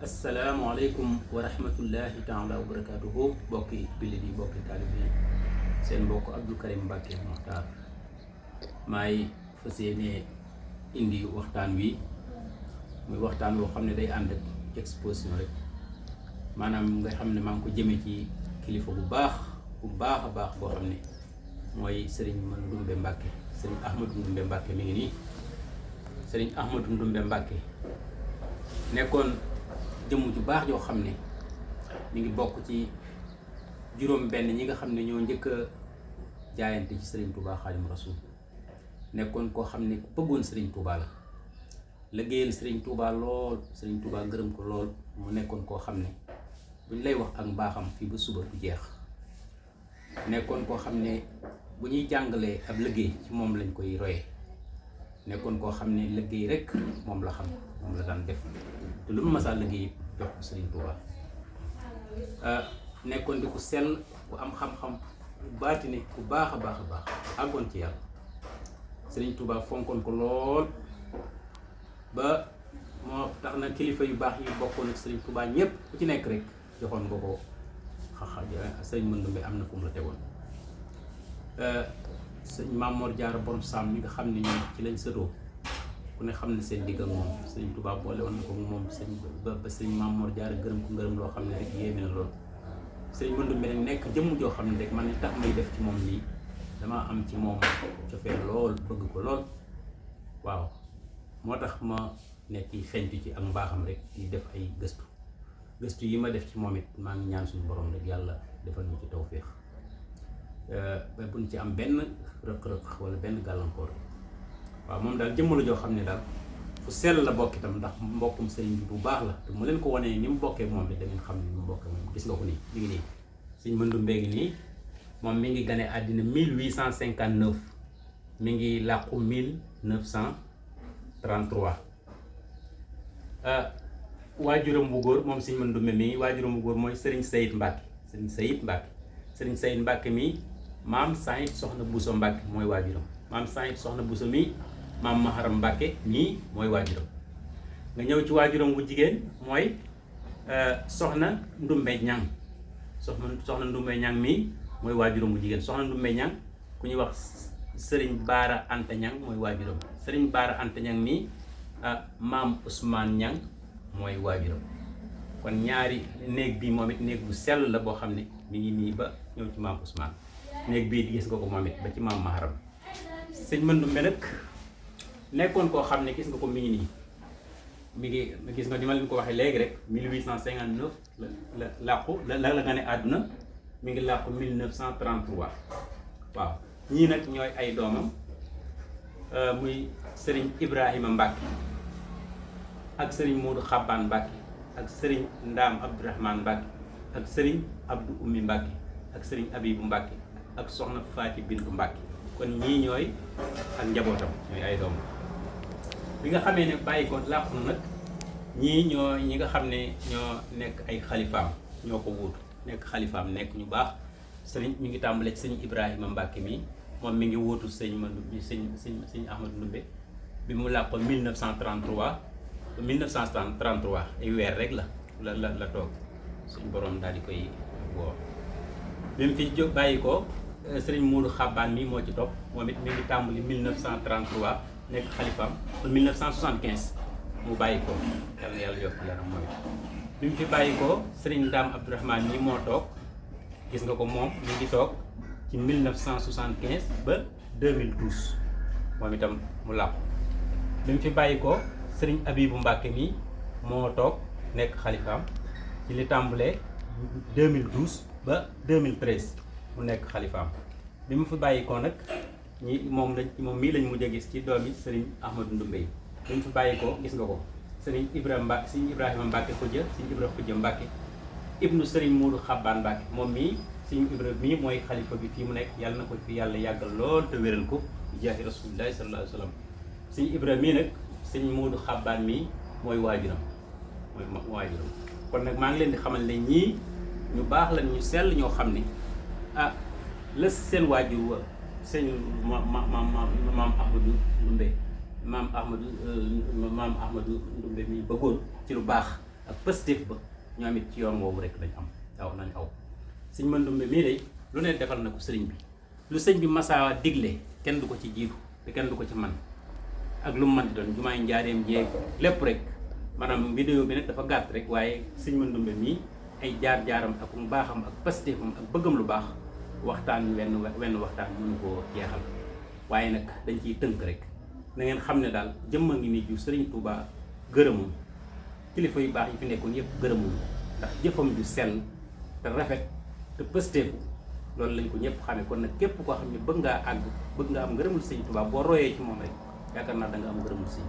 Assalamualaikum warahmatullahi taala wabarakatuh. Bokki jullit yi bokki taalib yi seen mbokk Abdou Karim Mbacke Mokhtar maay fas yéene indi waxtaan wi muy waxtaan woo xam ne day ànd ak exposition rek maanaam nga xam ne maa ngi ko jëmee ci kilifa bu baax a baax boo xam ne mooy Serigne Mandoumbe Mbacke Serigne Ahmadou Ndoumbe Mbacke mi ngi nii Serigne Ahmadou Ndoumbe Mbacke nekkoon jëmm ju baax joo xam ne mi ngi bokk ci juróom benn ñi nga xam ne ñoo njëkk a jaayante ci Serigne Touba Xaadimu Rasuul nekkoon koo xam ne ku bëggoon Serigne Touba la liggéeyal Serigne Touba lool Serigne Touba gërëm ko lool mu nekkoon koo xam ne buñ lay wax ak mbaaxam fii ba suba du jeex nekkoon koo xam ne bu ñuy jàngalee ab liggéey ci moom lañ koy royee nekkoon koo xam ne liggéey rek moom la xam moom la daan def te lu mu masaa liggéey jox ko Serigne Touba nekkoon di ku sell ku am xam-xam ku baatine ku baax a baax àggoon ci yàlla Serigne Touba fonkoon ko lool ba moo tax na kilifa yu baax yi bokkoon ak Serigne Touba ñépp ku ci nekk rek joxoon nga ko Serigne Mandoumbe am na fu mu la tegoon sëñ Maam Mor Jaara borom Saam mi nga xam ne ñoom ci lañ sëtoo ku ne xam ne seen digg ak moom Serigne Touba boole woon na ko moom ba sëñ Maam Mor Jaara gërëm ko ngërëm loo xam ne rek yéeme na lool Serigne Mandoumbe nag nekk jëmm joo xam ne rek man li tax may def ci moom lii damaa am ci moom cofeel lool bëgg ko lool waaw moo tax ma nekk xeñtu ci ak mbaaxam rek di def ay gëstu yi ma def ci moom it maa ngi ñaan suñu borom rek yàlla defal ñu ci tawféex ba buñ ci am benn rëq-rëq wala benn gàllankoor waaw moom daal jëmm la joo xam ne daal fu sell la bokk itam ndax mbokkum sëriñ bi bu baax la te mu leen ko wanee ni mu bokkee moom it da ngeen xam ne ni mu bokkee moom gis nga ko nii mi ngi nii Sëriñ Mandoumbe ngi nii moom mi ngi gane àddina 1859 mi ngi làqu 1933 waajuram bu góor moom Sëriñ Mandoumbe mi waajuram bu góor mooy Serigne Sayid Mbacke Serigne Sayid Mbacke mi maam Sayid Soxna Bousso Mbacke mooy waajuram maam Sayid Soxna Bousso mi maam Maharam Mbacke mii mooy waajuram nga ñëw ci waajuram bu jigéen mooy Soxna Ndumbe Ñang Soxna Ndumbe Ñang mii mooy waajuram bu jigéen Soxna Ndumbe Ñang ku ñuy wax Serigne Baara Anta Ñang mooy waajuram Serigne Baara Anta Ñang mii maam Ousmane Ñang mooy waajuram kon ñaari néeg bi moom it néeg bu sell la boo xam ne mi ngi nii ba ñëw ci maam Ousmane néeg bii di gis nga ko moom it ba ci maam Maharam Sëñ Mandoumbe nag nekkoon koo xam ne gis nga ko mi ngi nii mi ngi gis nga ni ma leen ko waxee léegi rek 1859 la làqu la gane àdduna mi ngi làqu 1933 waaw ñii nag ñooy ay doomam muy Serigne Ibrahima Mbacke ak Serigne Modou Xabbaan Mbacke ak Serigne Ndaam Abdourahmane Mbacke ak Serigne Abdou Oumy Mbacke ak Serigne Abibou Mbacke ak Soxna Faati Bintu Mbacke kon ñii ñooy ak njabootam ñooy ay doomam bi nga xamee ne bàyyi ko làqu na nag ñii ñi nga xam ne ñoo nekk ay xalifaam ñoo ko wuutu nekk xalifaam nekk ñu baax sëriñ ñu ngi tàmbalee ci sëñ Ibrahima Mbacke mi moom mi ngi wuutu sëñ Mandoumbe sëñ Ahmadou Ndoumbe bi mu làqoo 1933 ay weer rek la toog suñ borom daal di koy woo bi mu fi bàyyi ko sëriñ Modou Xabbaan mi moo ci topp moom it mi ngi tàmbali 1933 nekk xalifaam ba 1975 mu bàyyi ko yàlla na yàlla yokk yaram mooy bi mu fi bàyyi ko sëriñ Ndaam Abdourahmane mi moo toog gis nga ko moom mi ngi toog ci 1975 ba 2012 moom itam mu làqu bi mu fi bàyyi ko sëriñ Abibou Mbacke mi moo toog nekk xalifaam ci li tàmbalee 2012 ba 2013 mu nekk xalifaam bi mu fi bàyyi ko nag moom mii lañ mujj a gis ci doomi sëriñ Ahmadou Ndoumbe yi bi mu fi bàyyi ko gis nga ko sëriñ Ibrahima Mbacke Khoudia sëriñ Ibrahima Khoudia Mbacke ibnu sëriñ Modou Xabbaan Mbacke moom mii sëriñ Ibrahima mii mooy xalifa bi fii mu nekk yàlla na ko fi yàlla yàggal lool te wéral ko bi jaahi rasulillahi sallallahu alayhi wa sallam sëriñ Ibrahima mii nag sëriñ Modou Xabbaan mii mooy waajuram kon nag maa ngi leen di xamal ne ñii ñu baax la ñu sell ñoo xam ne la seen waajur wa sëñ maam Ahmadou Ndoumbe maam Ahmadou Ndoumbe mi bëggoon ci lu baax ak positif ba ñoom it ci yoon woowu rek lañ aw sëñ Mandoumbe mii day lu ne defal na ko sëriñ bi lu sëñ bi masaa digle kenn du ko ci jiitu te kenn du ko ci man ak lu mu mën di doon jumaay njaareem jeeg lépp rek maanaam vidéo bi nag dafa gàtt rek waaye sëñ Mandoumbe mii ay jaar-jaaram ak mu baaxam ak positifam ak bëggam lu baax waxtaan wenn waxtaan mënu koo jeexal waaye nag dañ ciy tënk rek na ngeen xam ne daal jëmma ngi ni ju sëriñ Touba gërëmul kilifa yu baax yi fi nekkoon yëpp gërëmul ndax jëfam ju sell te rafet te pësteefu loolu lañ ko ñëpp xamee kon nag képp koo xam ne bëgg ngaa am ngërëmul sëriñ Touba boo royee ci moom rek yaakaar naa da nga am ngërëmul sëriñ